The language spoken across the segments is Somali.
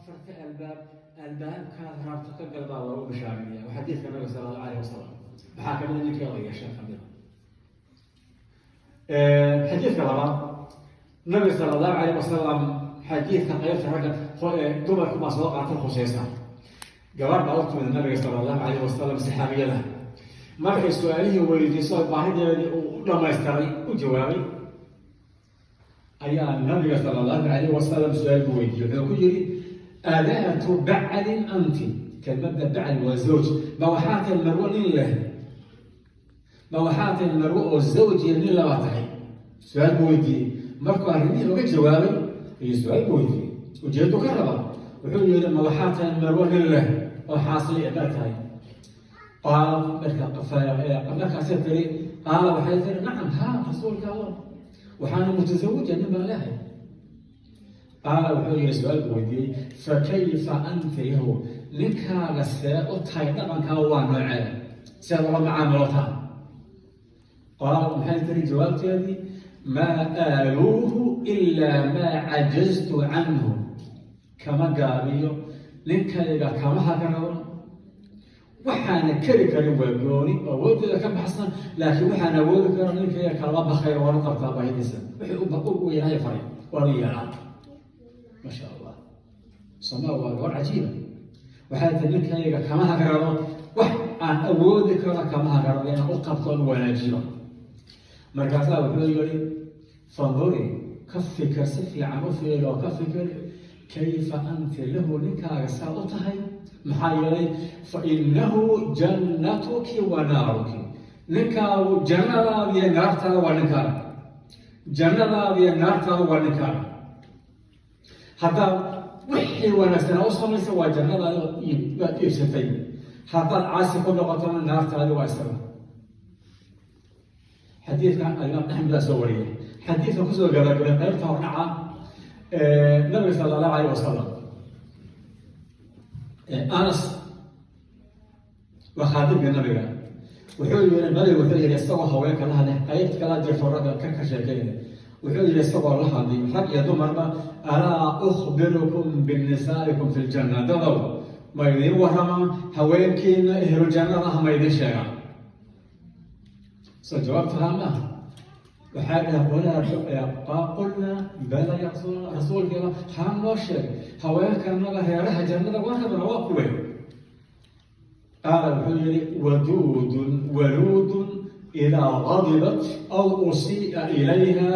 Afarta albaab, albaabkaad rabto ka galbaa loogu bishaarinaya. Waa xadiidka Nabiga sala Allahu alayh wasalam. Waxaa kamid a ninkeeda yeesha kamida. Xadiidka labaad, Nabiga sala Allahu alayh wasalam, xadiidka qaybta ragga, dumarku baa soo qaata, khuseysa. Gabar baa u timid Nabiga sala Allahu alayh wasalam, saxaabiyada. Markay su-aalihii weydiiso, baahideedii uu u dhamaystiray, u jawaabay, ayaa Nabiga sala Allahu alayh wasalam su-aal buu weydiiyey. Wuxuu ku yiri: "أذات بعل أنت؟" Kelmadda bacl waa zawj. Ma waxaa tahay marwo nin leh? Ma waxaa tahay marwo oo zawj iyo nin labaa tahay? Su-aal buu weydiiyey. Markuu arrimihii uga jawaabay ayuu su-aal buu weydiiyey. Ujeedu ka raba, wuxuu yihi: "Ma waxaa tahay marwo nin leh oo xaasli ma tahay?" Qaala, markaasay tiri, qaala, waxay tiri: "نعم, haa, Rasuulka Allah, waxaana متزوجة, nin baan lehay." Qaala, wuxuu yihi, su-aal buu weydiiyey: "فكيف أنت له?" Ninkaaga see u tahay? Dhaqankaa waa noocee? Seed ula macaamilotaa? Qaala, maxay tiri jawaabteedii? "ما آلوه إلا ما عجزت عنه." Kama gaabiyo ninkayga, kama hagarado. Waxaana keri karin waa gooni oo awooddeeda ka baxsan, laakiin waxaan awoodi karo ninkayga kalama bakayro, waana qabtaa baahidiisa. Wixii uu Ilaahay faray waana yeelaa. Maasha Allah, Somaa waa gabar cajiiba. Waxay tahay: ninkayga kama hagarado, wax aan awoodi karo kama hagarado inaan u qabto oon wanaajiyo. Markaasaa wuxuu yihi: "فانظري," ka fikir, si fiican u fiir oo ka fikir, "كيف أنت له?" Ninkaaga saa u tahay? Maxaa yeelay, "فإنه جنتك ونارك." Ninkaagu jannadaada iyo naartaada waa ninkaaga. Jannadaada iyo naartaada waa ninkaaga. Haddaad wixii wanaagsanaa u samaysa, waa jannadaadi, waad iibsatay. Haddaad caasi ku noqotona, naartaadi waa isaga. Xadiidkan Alimaam Axmed baa soo wariyay. Xadiidkan kusoo gabagabay qaybta hordhaca, Nabiga sala Allahu alayh wasalam, Anas waa khaadimka Nabiga, wuxuu yiri, Nabiga wuxuu yihi isagoo haweenka la hadlay, qayb kala jirto ragga ka sheekeynaya, wuxuu yihi isagoo la hadlay rag iyo dumarba: "ألا أخبركم بنسائكم في الجنة?" Dadow, ma idiin waramaa haweenkiina ehlu jannada ah? Ma idiin sheegaa? Soo jawaabtu haa maaha. Waxaa dhaha qolaa: "قلنا بلى يا رسول الله." Rasuulkeeda, haa, noo sheeg, haweenkanaga reeraha jannada waa rabna, waa kuwe? Qaala, wuxuu yihi: "ودود ولود، إذا غضبت أو أسيء إليها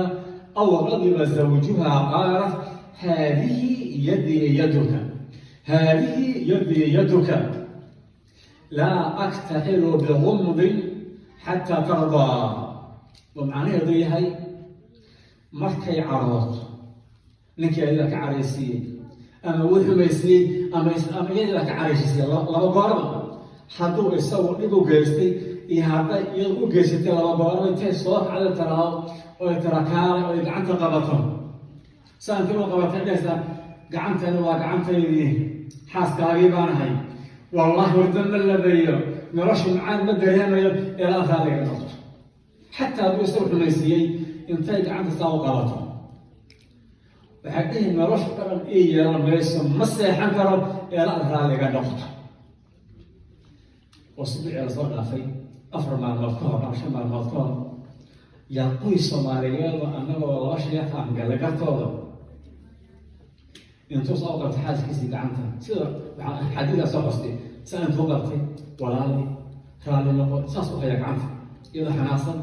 أو غضب زوجها قالت: هذه يدي يدك، هذه يدي يدك، لا أكتحل بغمض حتى ترضى." Oo macnaheedu yahay, markay carooto, ninkii ayada ka caraysiiyey ama uu xumaysiiyey ama iyada ka caraysiisay, laba goorba hadduu isagu dhib u geystay iyo hadday iyadu u geysatay, laba goorba intay soo kacda tiraado oy tira: "Kaalay," oy gacanta qabato, saa intii u qabatay dhehaysa: "Gacantani waa gacantaydii, xaaskaagii baanahay. Wallahi hurdo ma labayo, nolosha macaan ma dareemayo ilaa raaliga noqto." Xataa hadduu isagu xumaysiiyey, intay gacanta saa u qabato waxay dhihi: "Nolosha dhaqan ii yeelan mayso, ma seexan karo ilaa aad raaliga noqoto." Oo subuucii lasoo dhaafay, 4 maalmood ka hor ama 5 maalmood ka hor, yaa qoys Soomaaliyeed oo annagoo laba sheekh aan galagartooda, intuu soo qabtay xaaskiisii gacanta, sida waxaa xadiidaa soo xostay, saa intuu qabtay: "Walaali, raalli noqo," saas u haya gacanta iyadoo xanaaqsan.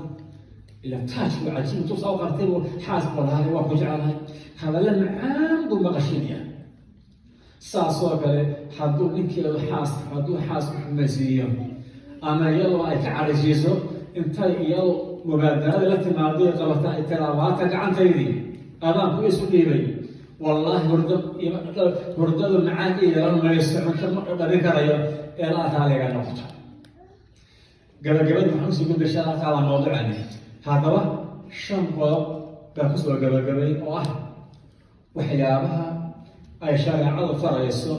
Ila taaj waa cajiib. Intuu soo qabtay buu: "Xaas, walaali, waa ku jecelahay." Hadalla macaan buu maqashinaya. Saasoo kale hadduu ninkeedu xaas, hadduu xaas ku xumaysiiyo ama iyadoo ay ka caraysiiso, intay iyadu mubaadarada la timaado qabata ay tiraa: "Waata gacantaydii, adaan ku isu dhiibay, wallaahi hurdo, hurdadu macaan i yeelan mayso, cunto ma dhabin karayo ilaa raaliga noqoto." Gabagabadii waxaan usii gudbay, insha Allah taala, mawduucani. Haddaba shan qodob baa kusoo gabagabay oo ah waxyaabaha ay shareecadu farayso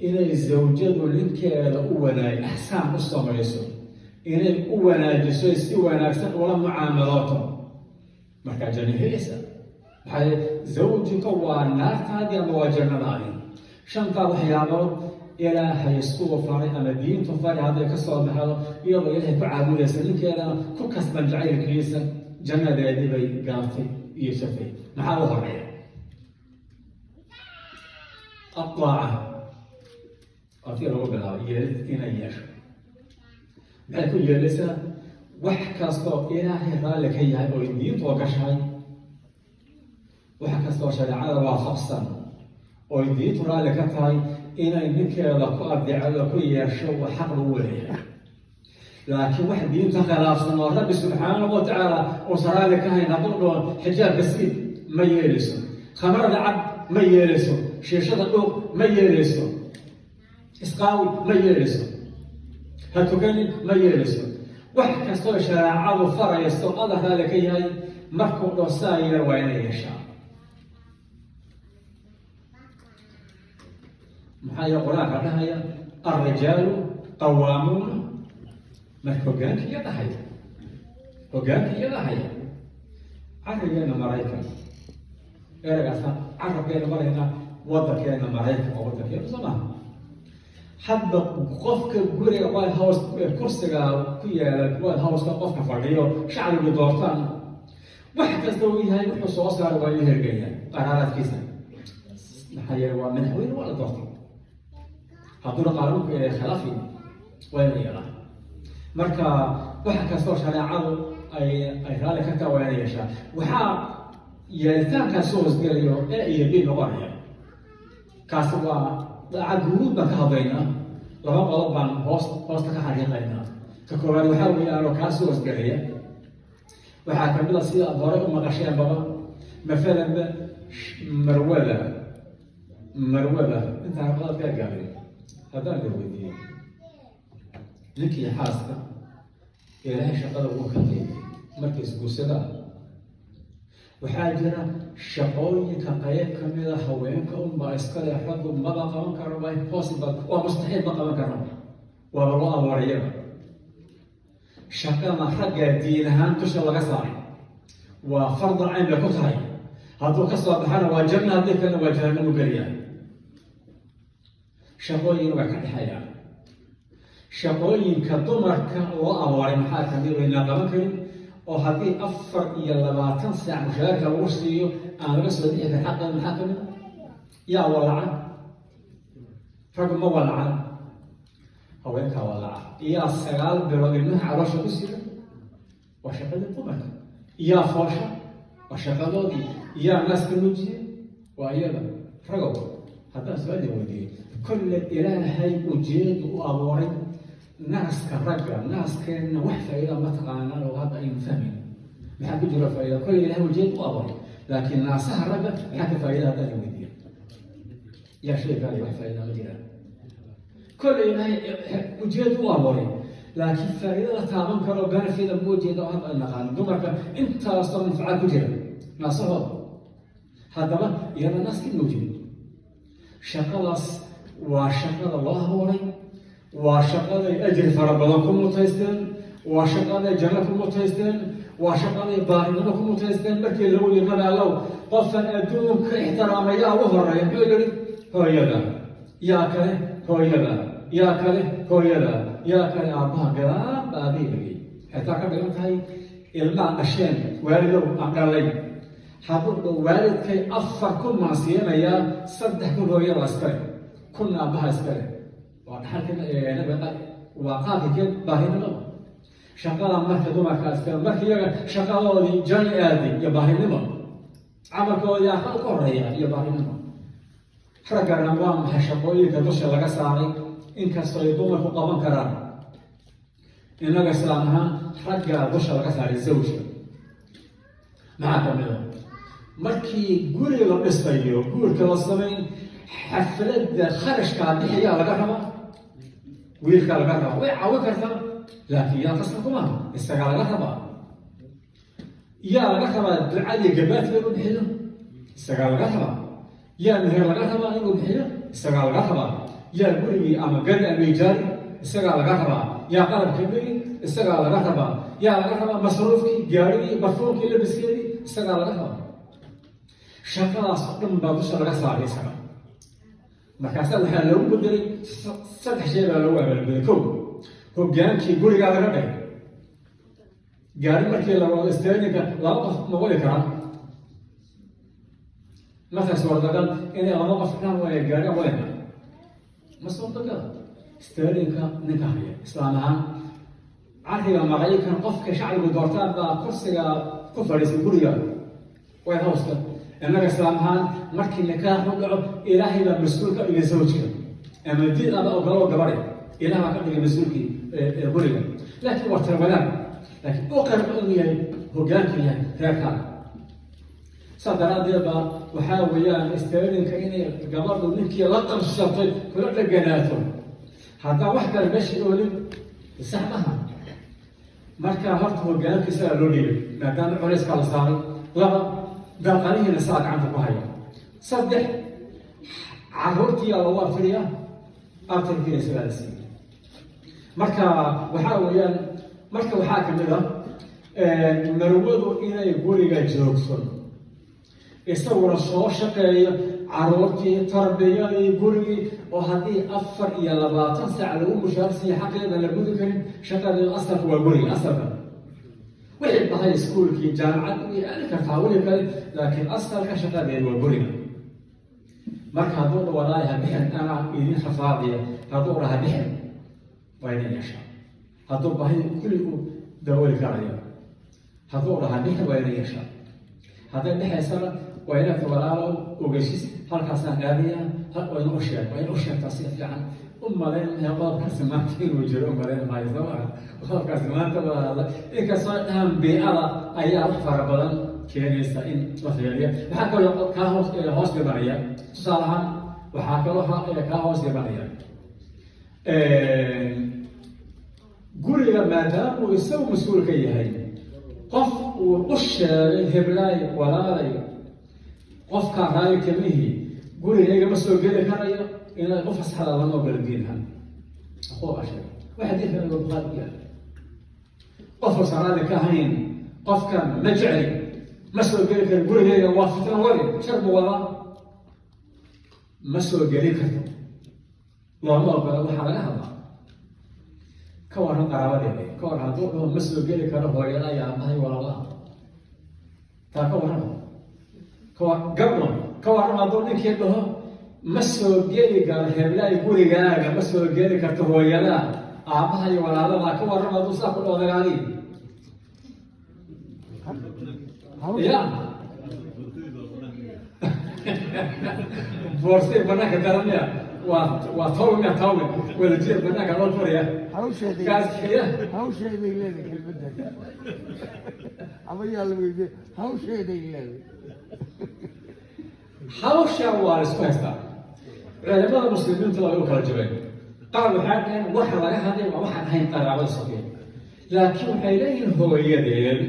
inay zawjadu ninkeeda u wanaag axsaan u samayso, inay u wanaajiso, si wanaagsan ula mucaamalooto. Markaa janno helaysa. Maxaa zawjika waa naartaadii ama waa jannadaadii. Shantaa waxyaabood Ilaahay iskugu faray ama diintu faray hadday ka soo baxdo, iyadoo Ilaahay ku caabudaysa, ninkeedana ku kasban jacaylkiisa, jannadeedii bay gaartay iyo shatay. Maxaa u horeeya? Aaaca waa tii lagu bilaabay, yeelid inay yeesho. Maxay ku yeelaysaa? Wax kastoo Ilaahay raalli ka yahay oo diintu ogashahay, wax kastoo shareecada waafaqsan oo diintu raalli ka tahay, inay ninkeeda ku adeecdo, ku yeesho, waa xaq lagu leeyahay. Laakiin wax diinta khilaafsan oo Rabbi subxaanahu wa tacaala uusan raalli ka hayn, hadduu dhaho xijaabka siib, ma yeelayso. Khamrada cab, ma yeelayso. Shiishada dhuuq, ma yeelayso. Isqaawi, ma yeelayso. Ha tukanin, ma yeelayso. Wax kastoo shareecadu farayso, Alla raalli ka yahay, markuu dhaho saa yeel, waa inay yeeshaa. Maxaa yeele Qur-aanka dhahaya "الرجال قوامون". Marka hogaanka iya dhahaya, hogaanka iya dhahaya. Carigeena Maraykan, eragaasa carabkeena marayna, wadankeena Maraykan oo wadankeena soo maha. Hadba qofka guriga White House, kursiga ku yaala White Houseka, qofka fadhiyo shacbigu doortaan, wax kasta uu yahay, wuxuu soo saaray waa inuu hergeliyaa qaraaraadkiisa. Maxaa yeele waa madaxweyne, waa la doortay. Hadduuna qaanuunka khilaafi, waa inuu yeelaa. Marka wax kastoo shareecadu ay raalli ka taha waa inay yeeshaa. Waxaa yeelitaankaas soo hoosgelayo A iyo B noqonaya. Kaasi waa daaca guud baan ka hadlaynaa. Laba qodob baan hoosta ka xariiqaynaa. Ka koowaad waxaa weeyaan oo kaa soo hoosgelaya, waxaa kamid a, sida aad horay u maqasheenbaba, masalanba marwada intaan qodobkaa gaarin, haddaan la weydiiyey ninkii xaaska, Ilaahay shaqada ugu ka qaybay markay isguursadaan, waxaa jira shaqooyinka qayb kamida haweenka unbaa iskale, raggu maba qaban karo. Waa impossible, waa mustaxiil, ma qaban karo, waaba loo abuurayaba. Shaqada ragga diin ahaan dusha laga saaray waa fardal cayn bay ku tahay. Hadduu ka soo baxana waa janno, haddii kalena waa jahannamu geliya. Shaqooyin way ka dhexeeyaan. Shaqooyinka dumarka loo abuuray maxaa kamid waynaa qaban karin, oo haddii 24 saac mushaarka lagu siiyo aan laga soo bixi karin xaqeeda? Maxaa kamid a? Yaa walaca? Raggu ma walacan, haweenkaa walaca. Yaa 9 bilood ilmaha caloosha ku sida? Waa shaqadii dumarka. Yaa foosha? Waa shaqadoodii. Yaa naaska nuujiya? Waa iyada. Ragow, haddaan su-aal weydiiyey, kolle Ilaahay ujeedu u abuuray naaska ragga, naaskeenna wax faa'iida ma taqaanaan oo hadda aynu fahmayn maxaa ku jira faa'iida. Kolle Ilahay ujeed u abuuray, laakiin naasaha ragga maxaa ka faa'iida haddaan weydiiyo? Yaa shay kale wax faa'iida ma jiraan. Kolle Ilaahay ujeed u abuuray, laakiin faa'iida la taaban karo, benefit ma ujeeda oo hadda ay naqaanin. Dumarka intaasoo manfaca ku jira naasahooda, haddaba iyada naaskii nuujin. Shaqadaas waa shaqada loo abuuray, waa shaqaday ajri fara badan ku mutaysteen, waa shaqaday janno ku mutaysteen, waa shaqaday baarinimo ku mutaysteen. Markii lagu yiri, "Nabi Allow, qofkan adduunka ixtiraamayaa ugu horeeya?" Muxuu yihi? "Hooyada." Yaa kale? "Hooyada." Yaa kale? "Hooyada." Yaa kale? "Aabbaha." Gadaal ba aabihii dhagay. Xitaa ka dhigan tahay ilmaha dhasheen, waalidow aan dhalay, hadduu dho waalidkay 4,000 maan siinayaa, 3,000 hooyada iskale, 1,000na aabbaha iskale. Waa dhaxalka, waa qaabka keen baarinimada. Shaqada marka dumarka iskale, marka iyaga shaqadoodii janno aadi iyo baarinimo, camalkoodii aakhira ka horeeya iyo baarinimo. Raggana waa maxay shaqooyinka dusha laga saaray, inkastoo ay dumarku qaban karaan? Innaga islaam ahaan ragga dusha laga saaray zawjka maxaa kamid a? Markii guri la dhisayo, guurka la samayn, xafladda kharashkaa bixiyaa laga rabaa, wiilkaa laga rabaa. Way caawin kartaa, laakiin yaa qasab kumaha, isagaa laga rabaa. Yaa laga rabaa ducadii gabaadka inuu bixiyo? Isagaa laga rabaa. Yaa meher laga rabaa inuu bixiyo? Isagaa laga rabaa. Yaa gurigii ama gari ama ijaari? Isagaa laga rabaa. Yaa qalabka geli? Isagaa laga rabaa. Yaa laga rabaa masruufkii, gaarigii, barfuunkii, labiskeedii? Isagaa laga rabaa. Shaqadaas oo dhan baa dusha laga saaray isaga. Markaasaa waxaa loogu bedelay, saddex shay baa loogu abaalguday. Kow, hogaankii gurigaa laga dhigay. Gaari markii la wado, steering-ka laba qof ma wadi karaan? Markaa suurtagal inay laba qof dhan waaya gaari wadayna? Ma suurtagal. Steering-ka ninka haya. Islaam ahaan, cariga Maraykan, qofka shacbigu doortaan baa kursiga ku fadhiisa guriga White House-ka. Innaga islaam ahaan, markii nikaax u dhaco, Ilaahay baa mas-uul ka dhigay zawjka, ama diid ama ogolo gabadhe, Ilaah baa ka dhigay mas-uulkii guriga. Laakiin waa tira wadaag, laakiin u qarbo inuu yahay hogaanka yahay reerkaaga. Saa daraaddeed baa waxaa weeyaan steering-ka inay gabadhu ninkii la qabsatay, kula dheganaato, haddaan wax kale meesha oolin, sax maha. Marka horta hogaanka isagaa loo dhiibay, maadaama culeyskaa la saaray. Laba, dalqanihiina saa gacanta ku haya. Saddex, caruurtiyaa lagu abtiriyaa, abtirkiina isagaa la siiyey. Marka waxaa weeyaan, marka waxaa kamid ah marwadu inay guriga joogto, isaguna soo shaqeeyo, caruurtii, tarbiyadii, gurigii, oo haddii 24 saac lagu mushaarsiiyo, xaqeeda la gudi karin. Shaqadeedu asalka waa guriga. Asalka wixii bahay, iskuulkii, jaamacad way aadi kartaa, weli kale, laakiin asalka shaqadeedu waa guriga. Marka hadduu dha "Walaahi, ha bixin, anaa idin rafaadiya," hadduu dhaha "Bixin," waa idin yeeshaa. Hadduu bahay kulli uu dabooli karayo, hadduu dhaha "Bixin," waa idin yeeshaa. Hadday dhexaysana, waa inaad "Walaalow, ogeysis, halkaasaan aadaya." Waa inu sheeg, waa in u sheegtaa si fiican. U malayn maayo qodobkaasi maanta inuu jiro, u malayn maayo. Soo maa qodobkaasi maanta waa, inkastoo dhahan biicada ayaa wax fara badan keenaysa in la fiiriyo. Waxaa kaloo kaa hoos dhimanaya, tusaale ahaan, waxaa kaloo kaa hoos dhimanaya guriga, maadaama uu isagu mas-uul ka yahay, qof uu u sheegay "Heblaay, walaalay, qofkaa raali kamihii, guriga igama soo geli karayo," inaad u fasaxda lama ogola diinhan. Aquuqa sheegay waxa diinkan waa Bukhaari ku yahay. Qof uusan raalli ka ahayn, "Qofkan ma jecli, ma soo geli karo gurigayga, waa fitna wadi, shar buu wadaa, ma soo geli karto," looma ogola. Waxaa laga hadlaa, ka waran qaraabadeeda? Ka waran hadduu dhaho "Ma soo geli karo hooyada iyo aabahay, walaalaha"? Taa ka waran? Gabdho, ka waran hadduu ninkii dhaho "Ma soo geli karo heblaay gurigaaga, ma soo geli karto hooyadaa, aabaha iyo walaaladaa"? Ka waran hadduu saa ku dhaho dagaalihi ya boorsay banaanka daranaya? Waa tawmi, tawmi wadajir banaanka loo furaya. Hawsheeday kaas ya. Hawsheeday leedahay kelmaddan abayaa la weydiye, hawsheeday leedahay. Hawsha waa la isku haystaa. Culimada muslimiintu way u kala jabeen. Qaar waxay dhaheen waxa laga hadlay waa waxaan ahayn qaraabada sokeeye, laakiin waxay leeyihiin hooyadeed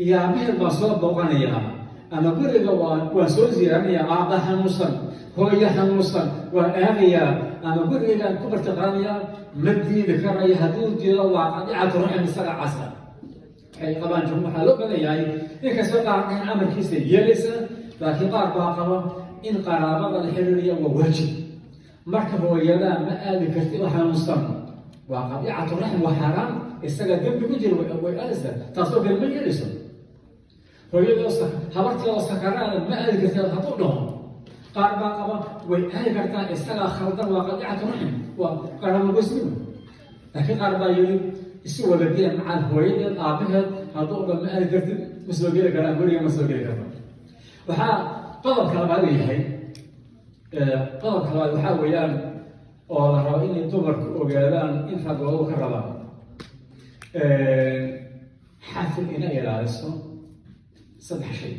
iyo aabaheed baan soo booqanayaa, ama guriga waan soo ziyaaranayaa, aabba xanuunsan, hooyo xanuunsan, waan aadayaa, ama gurigaan ku bartiqaanayaa, ma diidi karayo. Hadduu diido, waa qadicatu raxm, isaga casa. Waxay qabaan jumhuur, waxaa loo badan yahay, inkastoo qaar dhahan amarkiisa yeelaysa, laakiin qaar baa qaba in qaraabada la xiriiriya waa waajib. Marka "Hooyadaa ma aadi karti oo xanuunsan," waa qadicatu raxm, waa xaaraan, isaga dembi ku jira. Way aadaysaa, taasoo kale ma yeelayso. Hooyadoo habarteedoo sakaraada "Ma aadi karti" hadduu dhaho, qaar baa qaba way aadi kartaa, isagaa khaldan, waa qadicatu raxm, waa qaraabo-goysnimo. Laakiin qaar baa yidhi isu wadagiya macal hooyadeed, aabaheed, hadduu dhan "Ma aadi kartid," ma soo geli karaan guriga, ma soo geli karto. Waxaa qodobka labaad uu yahay, qodobka labaad waxaa weeyaan oo la rabo inay dumarku ogaadaan in raggoodu ka rabaan xafid, inay ilaaliso saddex shay,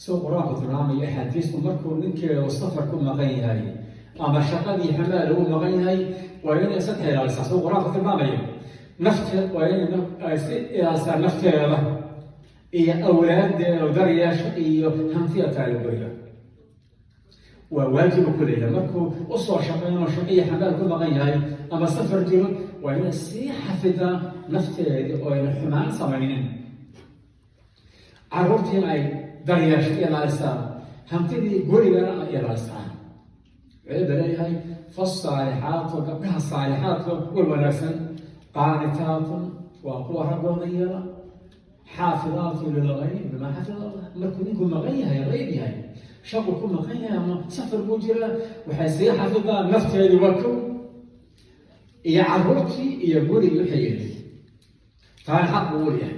soo Qur-aanku tilmaamaya, axaadiistu. Markuu ninkeedu safar ku maqan yahay ama shaqadii xamaal ugu maqan yahay, waa inay saddex ilaalisaa, soo Qur-aanku tilmaamaya. Nafteed waa inay ay si ilaalisaa, nafteeda iyo awlaadeeda daryeesho, iyo hantida taalo guriga. Waa waajiba ku leeyahay markuu usoo shaqeyno, shaqiyo xamaal ku maqan yahay ama safar jiro, waa inay sii xafidaa nafteedii oo ayna xumaan samaynin, caruurtiina ay daryeesho, ilaalisaa, hantidii gurigana ay ilaalisaa. Wuxuu baleeyahay: فالصالحات, gabdhaha saalixaadka wal wanaagsan, قانتات, waa kuwa raggooda yeela, حافظات للغيب بما حفظ الله. Markuu ninku maqan yahay, qayb yahay, shaqu ku maqan yahay ama safar buu jiraa, waxay sii xafidaan nafteedii, waa kow, iyo caruurtii iyo gurigii. Waxay yihi taana xaq buu u leeyahay.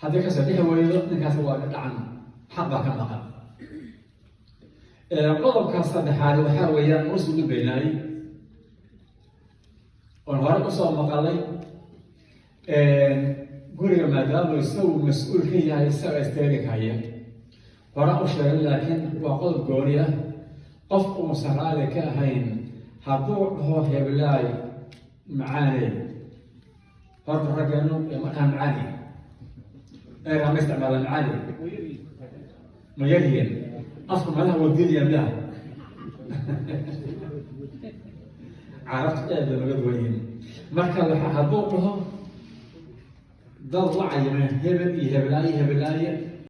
Haddii kasoo bixi weydo, ninkaas waa dhacan, xaq baa ka maqan. Qodobka saddexaad waxaa weeyaan usuu gudbaynaay oon hore usoo maqalay: guriga maadaama isagu mas-uul ka yahay, isaga isteering haya. Hore u sheegay, laakiin waa qodob gooni ah. Qof uusan raali ka ahayn hadduu dhaho "Heblaay, macaaney", horta raggeenu markaa "macaaney" ergaa ma isticmaala. "Macaaney" ma yaryihiin? Afka malaha wadiidaya miyaha? Carabta aad bay naga duwan yihiin. Marka waxa hadduu dhaho dad la cayimay, hebel iyo heblaaye, heblaaye,